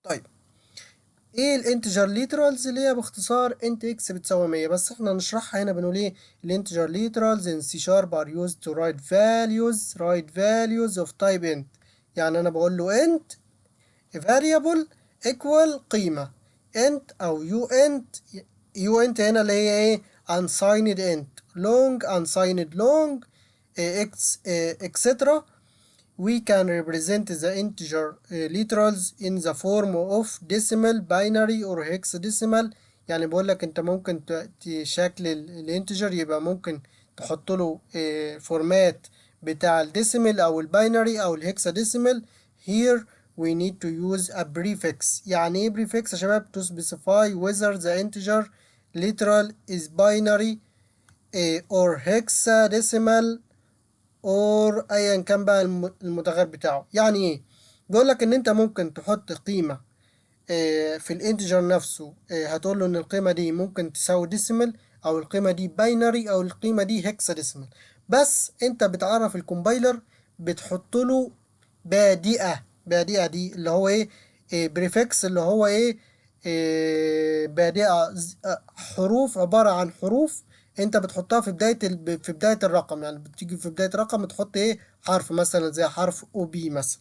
طيب، ايه ال integer literals؟ اللي هي باختصار int x بتساوي 100، بس احنا نشرحها هنا. بنقول ايه؟ ال integer literals in C sharp are used to write values of type int. يعني انا بقول له int variable equal قيمة int او uint. uint هنا اللي هي ايه؟ unsigned int، long، unsigned long، x، etc. We can represent the integer literals in the form of decimal، binary or hexadecimal. يعني بقول لك انت ممكن تشكل ال integer، يبقى ممكن تحط له format بتاع ال decimal او ال binary او ال hexadecimal. here we need to use a prefix. يعني ايه prefix يا شباب؟ to specify whether the integer literal is binary or hexadecimal or ايا كان بقى المتغير بتاعه. يعني ايه؟ بيقول لك ان انت ممكن تحط قيمة في ال integer نفسه، هتقول له ان القيمة دي ممكن تساوي decimal او القيمة دي binary او القيمة دي hexadecimal. بس انت بتعرف ال compiler، بتحط له بادئة. بادئة دي اللي هو ايه؟ prefix، اللي هو ايه؟ بادئة حروف، عبارة عن حروف انت بتحطها في بداية الرقم. يعني بتيجي في بداية الرقم تحط ايه؟ حرف مثلا زي حرف OB مثلا،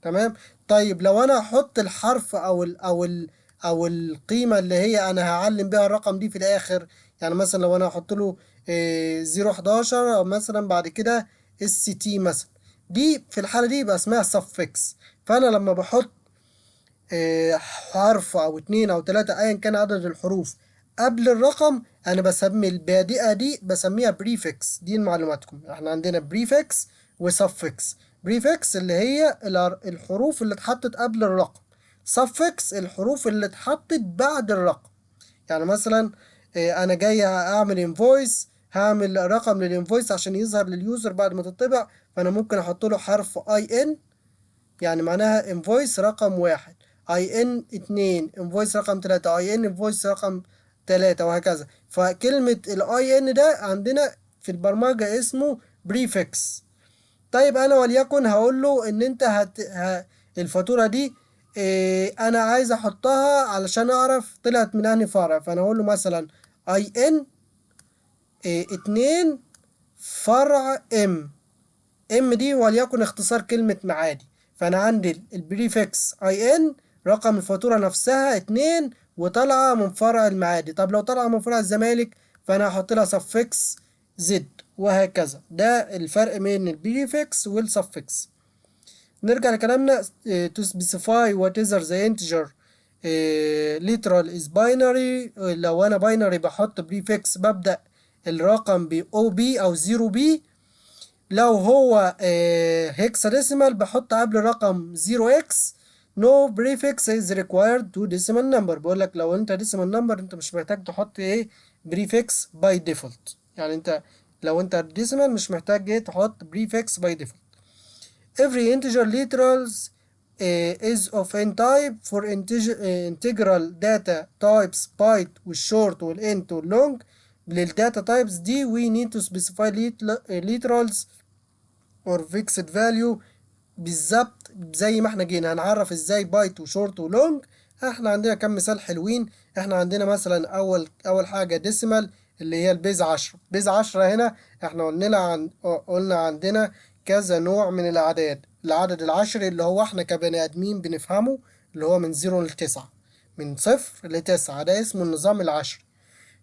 تمام؟ طيب، لو انا احط الحرف او القيمة اللي هي انا هعلم بيها الرقم دي في الاخر، يعني مثلا لو انا احط له 0 11 او مثلا بعد كده ST مثلا، دي في الحالة دي يبقى اسمها suffix. فانا لما بحط حرف او اتنين او تلاتة، ايا كان عدد الحروف قبل الرقم، انا بسمي البادئة دي بسميها prefix. دي معلوماتكم، احنا عندنا prefix و suffix. prefix اللي هي الحروف اللي اتحطت قبل الرقم، suffix الحروف اللي اتحطت بعد الرقم. يعني مثلا انا جاي اعمل invoice، هعمل رقم لل invoice عشان يظهر لل user بعد ما تطبع، فانا ممكن احط له حرف IN، يعني معناها invoice رقم 1، IN 2 invoice رقم 3، IN invoice رقم 3، وهكذا. فكلمة ال IN ده عندنا في البرمجة اسمه prefix. طيب، انا وليكن هقول له ان انت الفاتورة دي انا عايز احطها علشان اعرف طلعت من انهي فرع، فانا اقول له مثلا IN 2 فرع M. M دي وليكن اختصار كلمة معادي. فانا عندي ال prefix IN، رقم الفاتورة نفسها 2، وطالعة من فرع المعادي. طب لو طالعة من فرع الزمالك، فانا هحط لها suffix Z، وهكذا. ده الفرق بين ال prefix وال suffix. نرجع لكلامنا. to specify whether the integer literal is binary، لو انا binary بحط prefix، ببدأ الرقم ب OB او 0B. لو هو hexadecimal بحط قبل الرقم 0x. no prefix is required to decimal number. بقول لك لو انت decimal number انت مش محتاج تحط ايه؟ prefix by default. يعني انت لو انت decimal مش محتاج ايه؟ تحط prefix by default. every integer literals is of int type. for integral data types byte وال short وال int وال long، لل data types دي we need to specify literals or fixed value. بالظبط زي ما احنا جينا هنعرف ازاي byte و short و long. احنا عندنا كم مثال حلوين. احنا عندنا مثلا اول حاجة decimal اللي هي ال base 10. base 10 هنا احنا قلنا عندنا كذا نوع من الاعداد: العدد العشري اللي هو احنا كبني ادمين بنفهمه، اللي هو من 0 ل9، من 0 ل9، ده اسمه النظام العشري.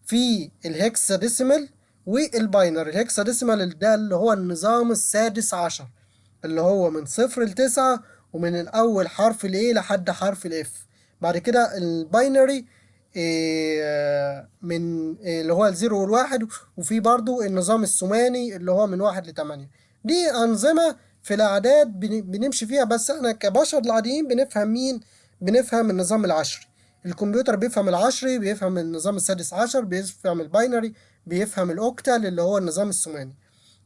في ال hexadecimal وال binary. ال hexadecimal ده اللي هو النظام السادس عشر، اللي هو من 0 ل9 ومن الأول حرف ال A لحد حرف ال F. بعد كده ال binary من اللي هو ال zero والواحد. وفي برضو النظام الثماني اللي هو من 1 ل8. دي أنظمة في الأعداد بنمشي فيها، بس احنا كبشر العاديين بنفهم مين؟ بنفهم النظام العشري. الكمبيوتر بيفهم العشري، بيفهم النظام السادس عشر، بيفهم ال binary، بيفهم ال octal اللي هو النظام الثماني.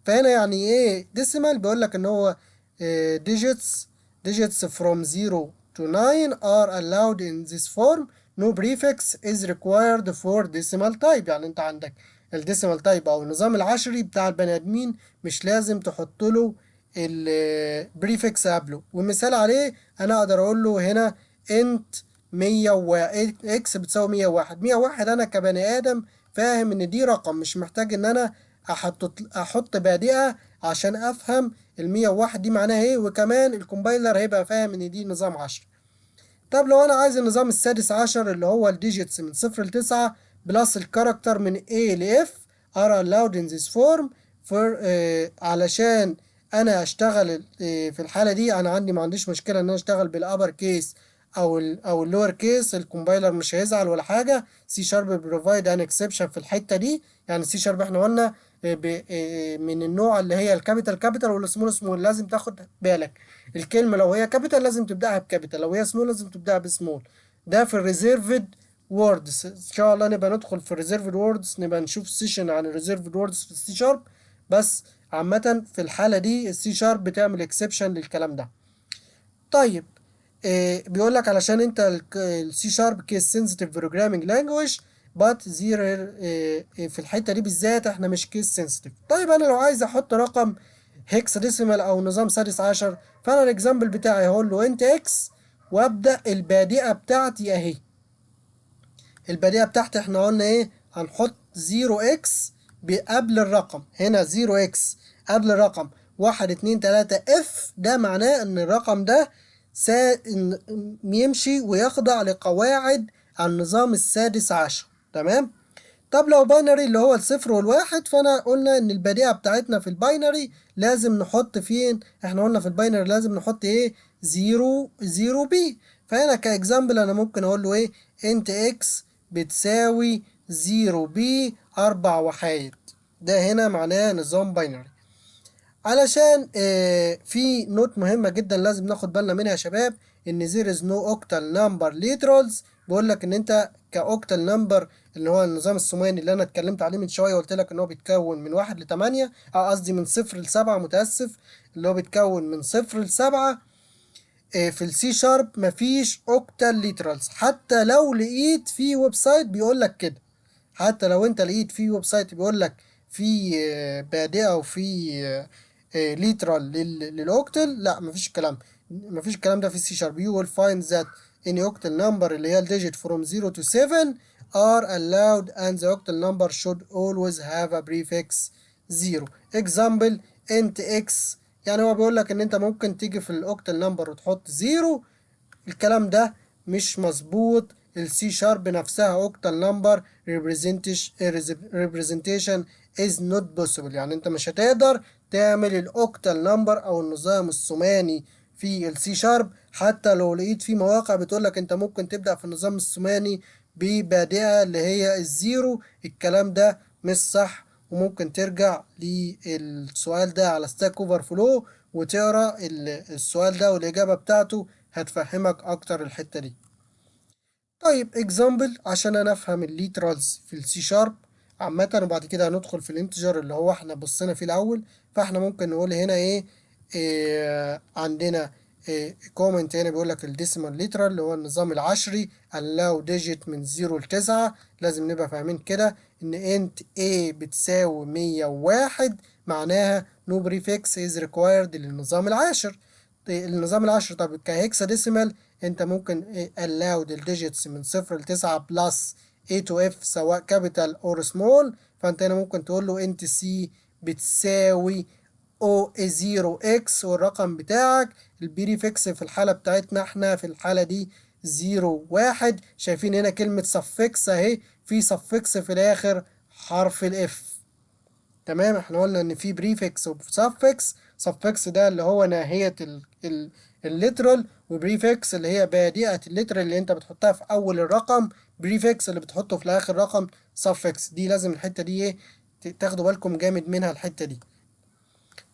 فهنا يعني ايه decimal؟ بيقول لك ان هو digits from 0 to 9 are allowed in this form. no prefix is required for decimal type. يعني انت عندك ال decimal type او النظام العشري بتاع البني ادمين مش لازم تحط له ال prefix قبله. ومثال عليه انا اقدر اقول له هنا int 100 و X بتساوي 101. 101 انا كبني ادم فاهم ان دي رقم، مش محتاج ان انا احط بادئة عشان افهم ال 101 دي معناها ايه، وكمان ال compiler هيبقى فاهم ان دي نظام 10. طب لو انا عايز النظام السادس عشر اللي هو ال digits من 0 ل 9 plus ال character من A ل F are allowed in this form for علشان انا اشتغل في الحالة دي، انا عندي ما عنديش مشكلة ان انا اشتغل بال upper case او ال lower case، ال compiler مش هيزعل ولا حاجة. C sharp provide an exception في الحتة دي، يعني C sharp احنا قلنا من النوع اللي هي ال capital capital وال small small، لازم تاخد بالك الكلمة لو هي capital لازم تبدأها ب capital، لو هي سمول لازم تبدأها بسمول. ده في ال reserved words، ان شاء الله نبقى ندخل في ال reserved words، نبقى نشوف session عن ال reserved words في ال C sharp. بس عامة في الحالة دي ال C sharp بتعمل exception للكلام ده. طيب بيقول لك علشان انت ال C sharp case sensitive programming language، but there في الحتة دي بالذات احنا مش case sensitive. طيب انا لو عايز احط رقم hexadecimal او نظام سادس عشر، فانا ال example بتاعي هقول له int X وابدا البادئه بتاعتي اهي. البادئه بتاعتي احنا قلنا ايه؟ هنحط 0 X قبل الرقم، هنا 0 X قبل الرقم 1 2 3 F، ده معناه ان الرقم ده يمشي ويخضع لقواعد النظام السادس عشر. تمام. طب لو binary اللي هو الصفر والواحد، فانا قلنا ان البادئه بتاعتنا في ال binary لازم نحط فين؟ احنا قلنا في ال binary لازم نحط ايه؟ 0 0 B. فهنا ك example انا ممكن اقول له ايه؟ int X بتساوي 0 B 4 وحايد، ده هنا معناه نظام binary. علشان في note مهمة جدا لازم ناخد بالنا منها يا شباب، ان there is no octal number literals. بيقول لك ان انت ك octal number اللي هو النظام الثماني اللي انا اتكلمت عليه من شوية، قلت لك ان هو بيتكون من 1 ل 8، قصدي من 0 ل 7، متأسف، اللي هو بيتكون من 0 ل 7. في ال C sharp مفيش octal literals، حتى لو لقيت في website بيقول لك كده، حتى لو انت لقيت في website بيقول لك في بادئه وفي literal لل octal، لا مفيش الكلام، مفيش الكلام ده في ال C sharp. you will find that any octal number اللي هي ال digit from 0 to 7 are allowed and the octal number should always have a prefix 0. example int x، يعني هو بيقول لك ان انت ممكن تيجي في ال octal number وتحط 0، الكلام ده مش مظبوط. ال C sharp نفسها octal number representation is not possible، يعني انت مش هتقدر تعمل ال octal number او النظام الثماني في ال C sharp، حتى لو لقيت في مواقع بتقول لك انت ممكن تبدأ في النظام الثماني ببادئة اللي هي ال zero، الكلام ده مش صح. وممكن ترجع للسؤال ده على Stack Overflow وتقرا السؤال ده والإجابة بتاعته، هتفهمك أكتر الحتة دي. طيب example عشان انا افهم ال literals في ال C sharp عامة، وبعد كده هندخل في ال integer اللي هو احنا بصينا فيه الاول. فاحنا ممكن نقول هنا ايه؟ عندنا إيه comment هنا بيقول لك ال decimal literal اللي هو النظام العشري allow digit من 0 ل 9. لازم نبقى فاهمين كده ان int a بتساوي 101 معناها no prefix is required للنظام العاشر، النظام العاشر. طب ك hexadecimal انت ممكن allowed ال digits من 0 ل 9 plus A to F سواء capital or small. فانت هنا ممكن تقول له int C بتساوي O 0 X والرقم بتاعك، ال prefix في الحالة بتاعتنا احنا في الحالة دي 0 1. شايفين هنا كلمة suffix اهي، في suffix في الاخر حرف ال F. تمام، احنا قلنا ان في prefix و suffix، suffix ده اللي هو ناهية ال literal، و prefix اللي هي بادئة ال literal اللي انت بتحطها في اول الرقم، prefix اللي بتحطه في اخر رقم suffix. دي لازم الحتة دي ايه تاخدوا بالكم جامد منها الحتة دي.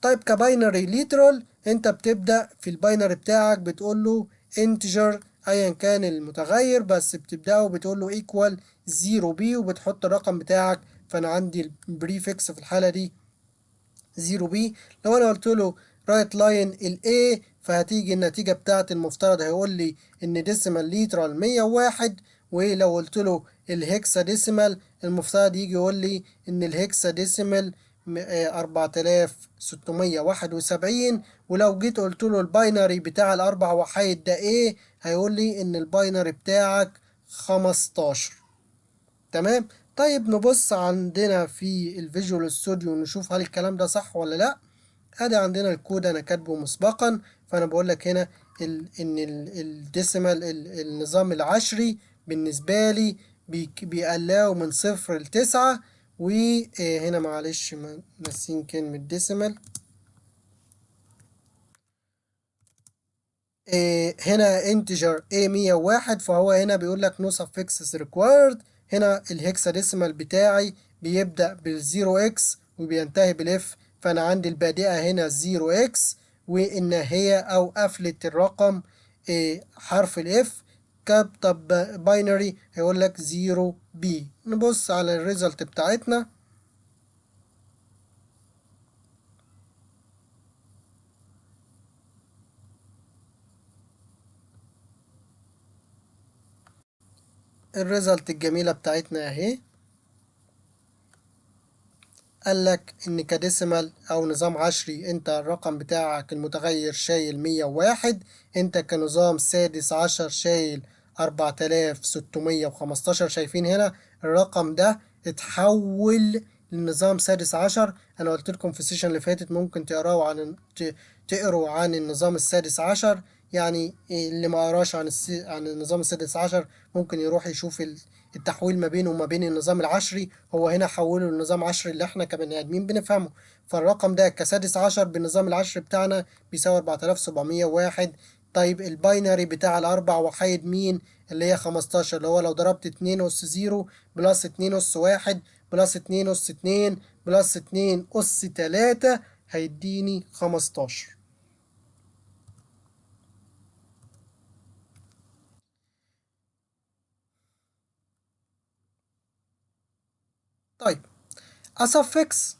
طيب ك binary literal انت بتبدأ في ال binary بتاعك بتقول له integer ايا كان المتغير، بس بتبدأه بتقول له equal 0 B وبتحط الرقم بتاعك. فانا عندي ال prefix في الحالة دي 0 B. لو انا قلت له write line ال A فهتيجي النتيجة بتاعت المفترض هيقول لي ان decimal literal 101، ولو قلت له ال hexadecimal المفترض يجي يقول لي ان ال hexadecimal 4671. ولو جيت قلت له ال binary بتاع الاربع وحايد ده ايه، هيقول لي ان ال binary بتاعك 15. تمام. طيب نبص عندنا في ال Visual Studio نشوف هل الكلام ده صح ولا لا. ادي عندنا الكود انا كاتبه مسبقا، فانا بقول لك هنا ان ال decimal النظام العشري بالنسبه لي بي allow من 0 ل9. وهنا معلش ناسين كلمه decimal. هنا integer a 101، فهو هنا بيقول لك no suffixes required. هنا ال hexadecimal بتاعي بيبدأ بال zero x وبينتهي بال F، فأنا عندي البادئة هنا zero x والنهاية أو قفلة الرقم حرف ال F. طب binary هيقول لك zero B. نبص على ال result بتاعتنا. ال result الجميلة بتاعتنا اهي. قال لك ان ك decimal او نظام عشري انت الرقم بتاعك المتغير شايل 101، انت كنظام سادس عشر شايل 4615. شايفين هنا الرقم ده اتحول لنظام سادس عشر. انا قلت لكم في ال session اللي فاتت ممكن تقروا عن النظام السادس عشر، يعني اللي ما قراش عن النظام السادس عشر ممكن يروح يشوف التحويل ما بينه وما بين النظام العشري. هو هنا حوله لنظام عشري اللي احنا كبني ادمين بنفهمه. فالرقم ده كسادس عشر بالنظام العشري بتاعنا بيساوي 4701. طيب ال binary بتاع الاربع وحيد مين؟ اللي هي 15، اللي هو لو ضربت 2 اس 0 plus 2 اس 1 plus 2 اس 2 plus 2 اس 3 هيديني 15. طيب a suffix،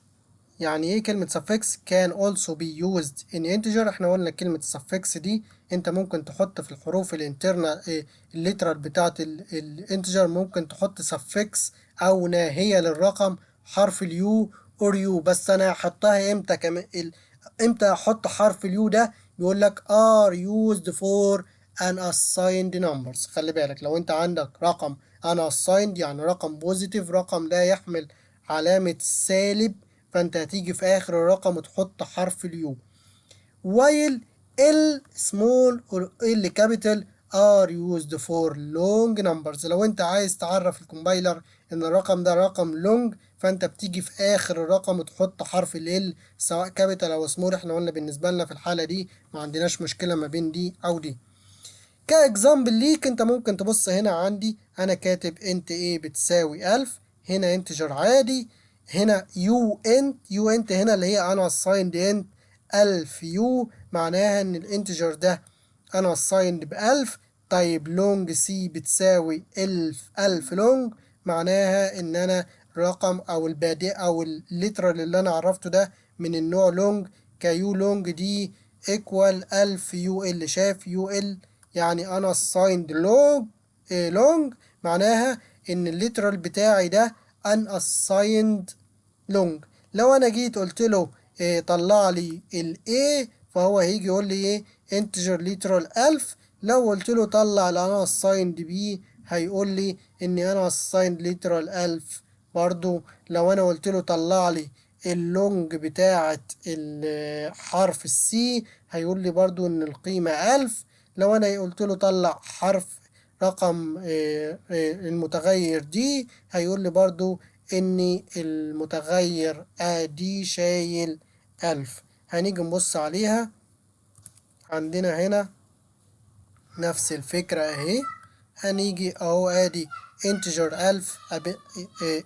يعني ايه كلمة suffix؟ can also be used in integer. احنا قلنا كلمة suffix دي انت ممكن تحط في الحروف ال internal ال literal بتاعت ال integer، ممكن تحط suffix او ناهية للرقم حرف ال U or U. بس انا هحطها امتى؟ كمان امتى احط حرف ال U ده؟ بيقول لك are used for unassigned numbers. خلي بالك لو انت عندك رقم unassigned يعني رقم positive، رقم لا يحمل علامة سالب، فانت هتيجي في اخر الرقم وتحط حرف ال U. while L small or L capital are used for long numbers. لو انت عايز تعرف ال compiler ان الرقم ده رقم long، فانت بتيجي في اخر الرقم وتحط حرف ال L سواء capital او small. احنا قلنا بالنسبة لنا في الحالة دي ما عندناش مشكلة ما بين دي او دي. ك example ليك انت ممكن تبص هنا عندي انا كاتب int a بتساوي 1000، هنا integer عادي، هنا u int، u int هنا اللي هي unassigned int 1000 u، معناها ان ال integer ده unassigned ب1000. طيب long c بتساوي 1000 long، معناها ان انا رقم او البادئ او ال literal اللي انا عرفته ده من النوع long، ك u long d equal 1000 u l. شاف u l يعني unassigned long، long معناها ان ال literal بتاعي ده unassigned long. لو انا جيت قلت له طلع لي ال A، فهو هيجي يقول لي ايه؟ integer literal 1000. لو قلت له طلع ال unassigned B، هيقول لي ان unassigned literal 1000 برضو. لو انا قلت له طلع لي ال long بتاعة حرف ال C، هيقول لي برضو ان القيمة 1000. لو انا قلت له طلع حرف رقم المتغير D، هيقول لي برضو ان المتغير D شايل 1000. هنيجي نبص عليها عندنا هنا نفس الفكرة اهي. هنيجي اهو ادي integer 1000،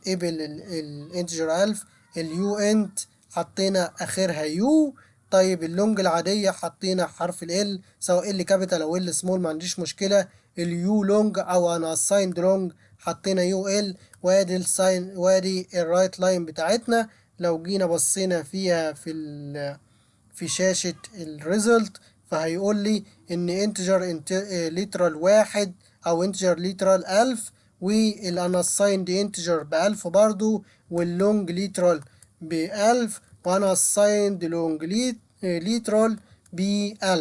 قبل ال integer 1000، ال u int حطينا اخرها u. طيب ال long العادية حطينا حرف ال L سواء L capital او L small ما عنديش مشكلة. ال u long او unassigned long حطينا u l، وادي ال sign وادي ال write line بتاعتنا. لو جينا بصينا فيها في شاشة ال result، فهيقول لي ان integer literal 1 او integer literal 1000، وال unassigned integer ب1000 برضو، وال long literal ب1000، و unassigned long literal ب1000.